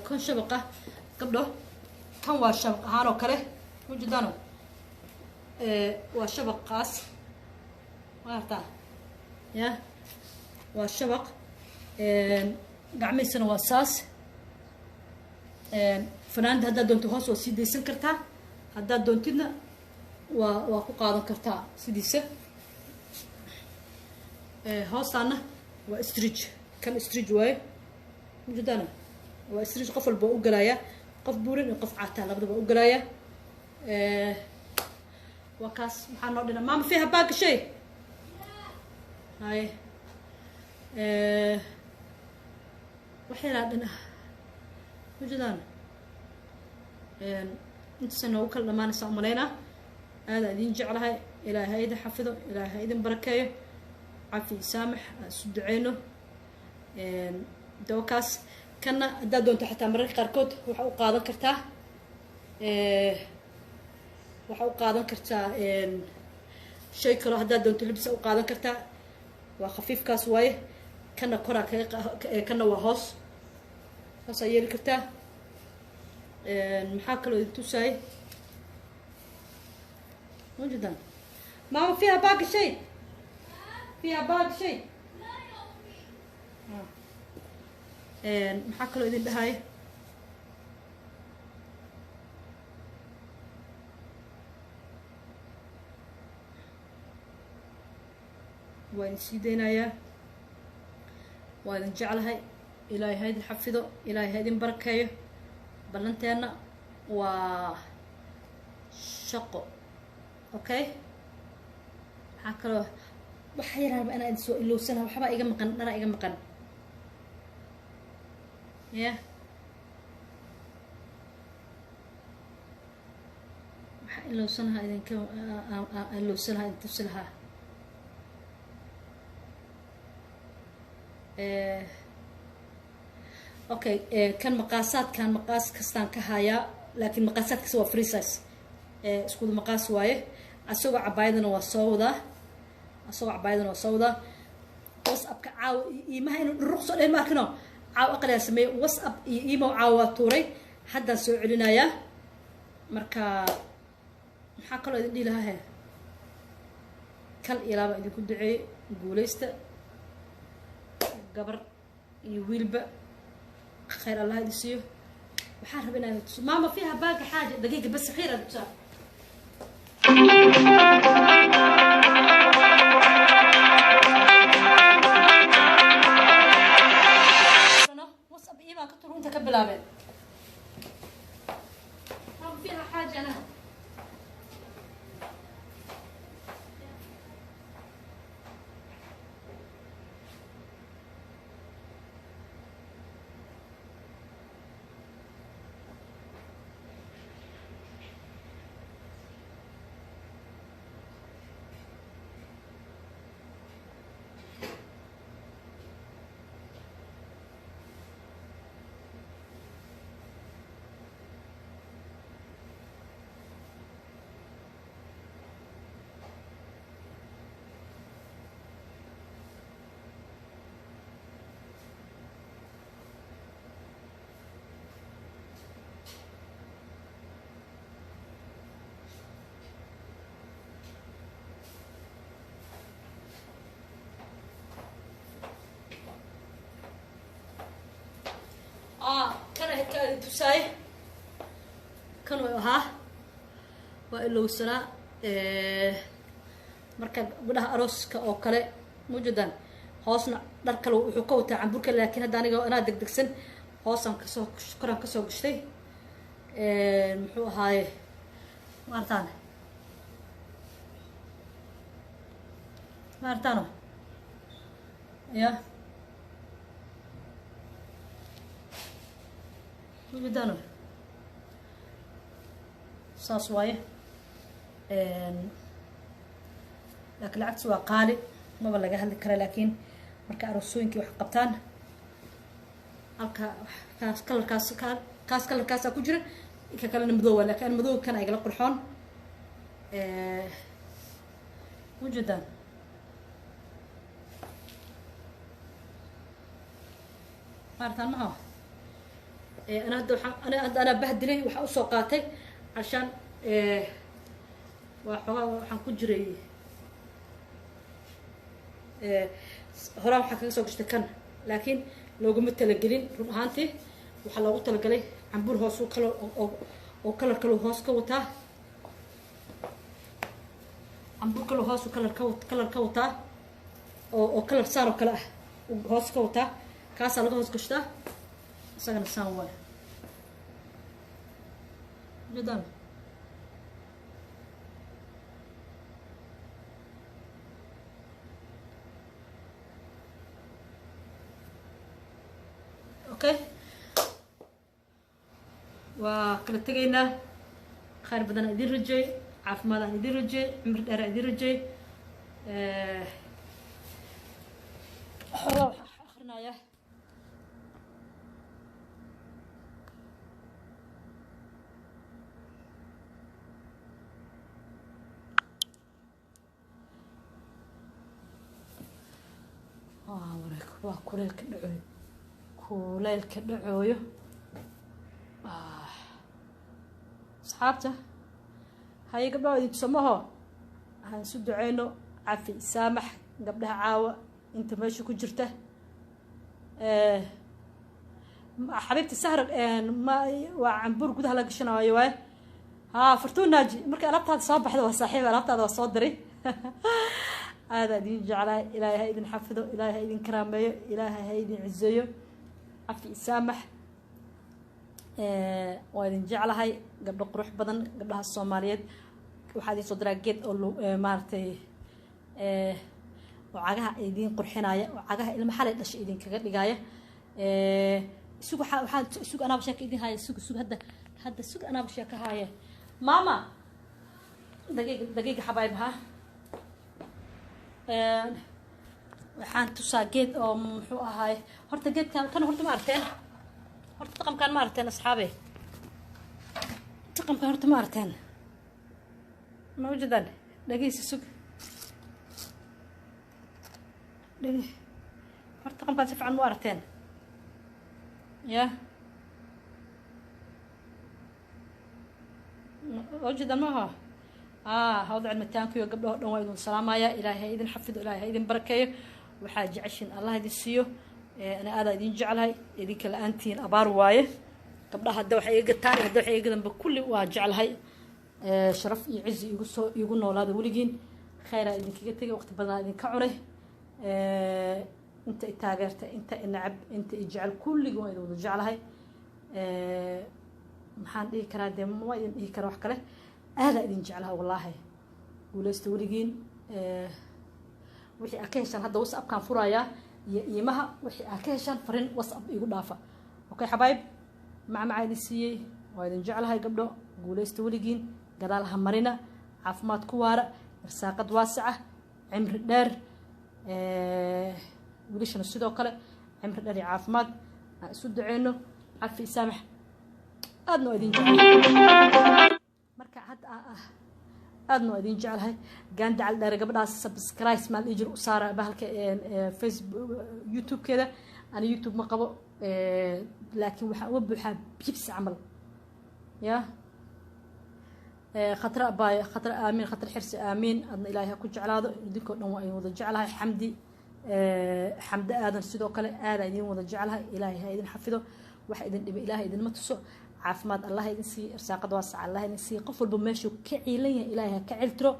kon shabaqa gabdho kan waa shabaq ahaan oo kale ujeedaano waa shabaqaas ma artaa ya waa shabaq gacmihiisana waa saas. Fanaanada haddaad doonto hoos waa sii daysan kartaa, haddaad doontidna waa ku qaadan kartaa sidiisa. Hoostaana waa stridge, kan stridge waaye ujeedana waa stridge, qof walba waa u galayaa, qof buuran iyo qof caataa labadaba waa u galayaa. Waa kaas. Maxaa noo dhina maama fiiha baaga shay haye waxay dhina ujeedaan intaasa noogu kala dhamaanaysaa umalaynaa. Aada idin jeclahay, ilaahay ha idin xafido, ilaahay ha idin barakeeyo, cafi saamax, aan isu duceyno. Dawakaas kanna haddaad doonto xataa mararka qaarkood waxa u qaadan kartaa waxa u qaadan kartaa shay kaloo haddaad doonto libsa u qaadan kartaa. Waa khafiifkaas waaye. Kana koraa kaga, kana waa hoos, hoosaa yeeli kartaa. Maxaa kaloo idin tusaayay ujeedaan maama fiiha baaga shay fiiha baaga shay. Maxaa kaloo idin dhahaaya waa idin sii daynayaa. Waa idin jeclahay, ilaahay ha idin xafido, ilaahay ha idin barakeeyo. Ballanteenna waa shaqo. Okay, maxaa kaloo waxaa yaraaba inaa idin soo ilowsanaha, waxbaa iga maqan, dharaa iga maqan ya waxaa ilowsanaha idinka ilowsanaha idin tusi lahaa. Okay, kan maqaasaadkan maqaas kastaan ka hayaa, laakiin maqaasaadkaas waa free size, iskuda maqaas waaye. Asagoo cabaayadana waa soo wadaa, asagoo cabaayadana waa soo wadaa. WhatsAppka caawa iimaha inuu dhuruq soo dheh ma arkino, caawa aqliyaa sameeyey WhatsApp iyo email caawa waa tuuray, haddaan soo celinayaa. Marka maxaa kaloo idin dhihi lahaa he kal iyo laaba idinku duceeyey, guuleysta gabar iyo wiilba, khayr allah idin siiyo. Waxaan rabaa inaan tuso maama fiiha baaga xaaja daqiiqa bas khayr aad tusaa. Bilaabeen ما فيها حاجة أنا. Kana tusaay kan way ahaa waa ilowsanaa. Marka gabdhaha arooska oo kale mujadan hoosna dhar kale wuxuu ka wataa camburka, laakiin hadda aniga anaa degdegsan hoosaan kasoo koraan kasoo gashtay. Muxuu ahaaye, ma artaan, ma artaano ya mujadano saas waaye. Laakiin lacagtiis waa qaali, maba laga hadli kara, laakiin marka aroosooyinkii wax qabtaan halka kaas kalarkaas kaas kalarkaasaa ku jira, ka kalena madow waa, laakiin an madow kan igala qurxoon. Mujadan maartaan maha. Ana hadda waxaa ana hadda anaa bahdilay, waxaa usoo qaatay cashaan waa xoogaa waxaan ku jiray horaan waxaa kaga soo gashtay kan, laakiin looguma talagelin. Run ahaantii waxaa loogu talagalay cambuur hoos u kalo oo kalar kaluu hoos ka wataa, cambuur kaluu hoos u kalar ka kalar ka wataa oo kalar saan oo kale ah hoos ka wataa, kaasaa laga hoos gashtaa isagana saan waay jadaan. Okay, waa kala tegaynaa. Khayr badan aan idin rajey, caafimaad aan idin rajey, cimri dheer aan idin rajey. Xoogaa waxaan akhrinayaa. Waa kuleylka dhacooyo, kuleylka dhacooyo. Asxaabta haye, gabdhaha idin tusamaho, aan isu duceyno, cafi saamax gabdhaha caawa inta meesha ku jirta. Xabiibti sahra, ma waa cambuur gudaha la gashanaayo waaye. Haa, Fartuun Naaji, markay alaabtaada soo baxda waa saaxiib, alaabtaada waa soo diray. Aadaa idin jeclahay. Ilaahay ha idin xafido, Ilaahay ha idin karaameeyo, Ilaahay ha idin cizeeyo. Cafi saamax, waa idin jeclahay gabdho qurux badan, gabdhaha Soomaaliyeed. Waxaa idin soo diraa geed oo maaragtay oo cagaha idin qurxinaya oo cagaha ilma xalay dhashay idinkaga dhigaya. Isug waxaa isug anaaba sheeka idin haya. Sug sug, hadda hadda sug, anaaba sheeka haya. Maama daqiiq daqiiqa xabaayib ha. Waxaan tusaa geed oo muxuu ahaay horta geedkan kan horta ma aragteen? Horta taqamkan ma aragteen asxaabe? Taqamkan horta ma aragteen? Ma ujeedaan? Dhegeysi, sug, dhege horta taqamkan si fiican ma aragteen? Ya ujeedaan maaha? Hawda cilmitaankiyo gabdhaho dhan waa idin salaamaya. Ilaahay ha idin xafido, Ilaahay ha idin barakeeyo. Waxaa jeceshin Allah idin siiyo. Ana aadaa idin jeclahay, idinka la-aantiin abaar waaye. Gabdhaha hadda waxay iga gataan, hadda waxay iga gadanba kulli waa jeclahay. Sharaf iyo cizi igu soo igu noolaada weligiin. Khayraa idinkaga tegay, waqti badanaa idinka cunay. Inta i taageerta, inta i nacab, inta i jecel, kulligii waa idin wada jeclahay. Maxaan dhihi karaa? Dee ma idin dhihi kara wax kale. Aadaa idin jeclaha wallaahi. Guuleysta weligiin. Wixii aad ka heshaan, hadda WhatsAppkaan furayaa iyo iimaha, wixii aad ka heshaan fariin WhatsApp igu dhaafa. Okay xabaayib, macmacaa idin siiyey. Waa idin jeclahay gabdho. Guuleysta weligiin, gadaal ha marina, caafimaad ku waara, irsaaqad waasica, cimri dheer. Wiilashana sidoo kale cimri dheer iyo caafimaad. Aan isu duceyno, cafi, saamax. Aadna waa idin jeclahay. Marka hadda aadna waa idin jeclahay. Gaandacal dheere, gabadhaas subscribe maa la dhihi jiro u saara bahalka Facebook, YouTube-keeda. Ani YouTube ma qabo, laakiin waxaa uga buuxaa bibsi camal ya. Khatra baay, Khatra, aamiin. Khatra Xirsi, aamiin. Adna Ilaahay ha ku jeclaado. Idinkoo dhan waa idin wada jeclahay. Xamdi, Xamdi Aadan, sidoo kale aadaa idin wada jeclahay. Ilaahay ha idin xafido. Waxa idin dhibay Ilaahay idinma tuso. Caafimaad Allah idin siiyo, irsaaqad waasac Allah idin siiyo. Qof walba meeshuu ka ciilan yahay Ilaahay ha ka ciltiro.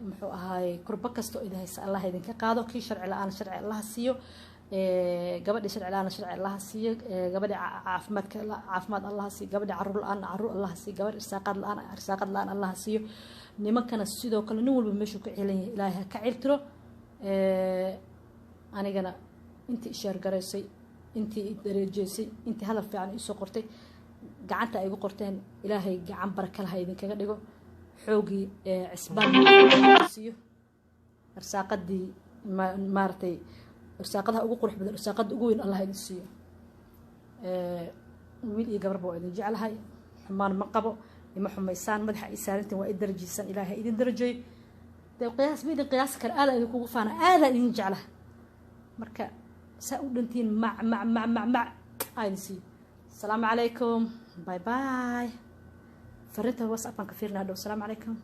Muxuu ahaay, kurbo kasta oo idin haysa Allah idinka qaado. Kii sharci la-aan sharci Allah siiyo, gabadhii sharci la-aan sharci Allah siiyo, gabadhii caafimaadka caafimaad Allah siiyo, gabadhii caruur la-aan caruur Allah siiyo, gabadh irsaaqad la-aan irsaaqad la-aan Allah siiyo. Nimankana sidoo kale, nin walba meeshuu ka ciilan yahay Ilaahay ha ka ciltiro. Anigana intii isheergaraysay, intii dareejeysay, intii hadal fiican iisoo qortay, gacanta ay igu qorteen Ilaahay gacan baraka laha idinkaga dhigo. Xoogii cisbaan siiyo, irsaaqadii maaragtay, irsaaqadaha ugu qurux badan, irsaaqada ugu weyn Allah idin siiyo. Wiil iyo gabarba waa idin jeclahay. Xumaan ma qabo, ima xumaysaan. Madaxa i saarantiin, waa i darajiysaan. Ilaahay idin darajeeyo. Dee qiyaas ma idin qiyaasi kara. Aadaa idinkugu faana, aadaa idin jeclahay. Marka saa u dhantiin, mac mac mac mac mac aa idin siiyo. Asalaamu calaykum, bye bye. Fariinta WhatsApp aan ka fiirina hadhow. Asalaamu calaykum.